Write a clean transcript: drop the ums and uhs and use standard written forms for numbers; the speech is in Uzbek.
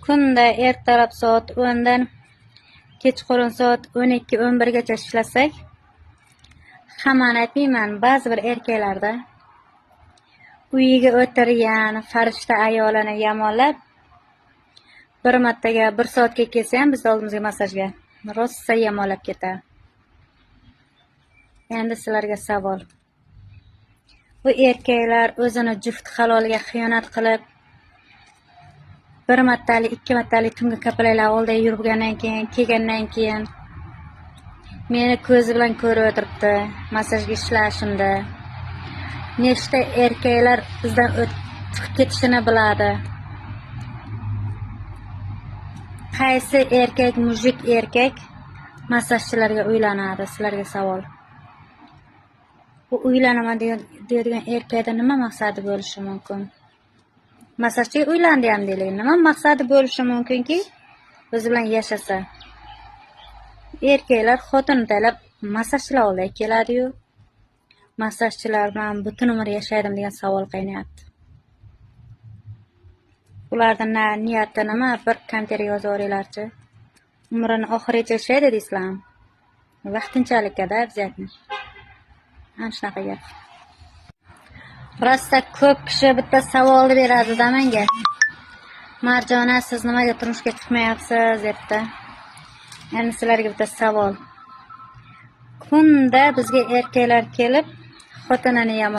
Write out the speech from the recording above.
Kunda ertalab soat 10 dan kechqurun soat 12-11 gacha ishlasak, hammani aytmayman, ba'zi bir erkaklarda uyiga o'tirgan farishta ayolini yomonlab, bir martaga bir soatga kelsa ham bizni oldimizga massajga rosa yomonlab ketadi. Endi sizlarga savol. Bu erkaklar o'zini juft haloliga xiyonat qilib, bir martalik, ikki martalik tungi kapalaklar oldida yurgandan keyin, kelgandan keyin meni ko'zi bilan ko'rib o'tiribdi massajga ishlashimda. Nechta erkaklar bizdan chiqib ketishini biladi. Qaysi erkak, мужик erkak massajchilarga uylanadi? Sizlarga savol. Bu uylanaman deydigan erkakda nima maqsadi bo'lishi mumkin? Massajchiga uylandi ham deylik. Nima maqsadi bo'lishi mumkinki, o'zi bilan yashasa? Erkaklar xotin talab massajchilar oldiga keladi-yu, massajchilar bilan butun umr yashaydim degan savol qiynayapti. Ularni niyati nima? Bir kommentariyga yozib yuboringlarchi. Umrini oxirigacha yashaydi deysizlarmi? Vaqtinchalikka-da обязательно. Ana shunaqa gap. Rosa ko'p kishi bitta savolni beradi-da menga. Marjona, siz nimaga turmushga chiqmayapsiz, debdi. Endi sizlarga bitta savol. Kunda bizga erkaklar kelib, xotinini yomon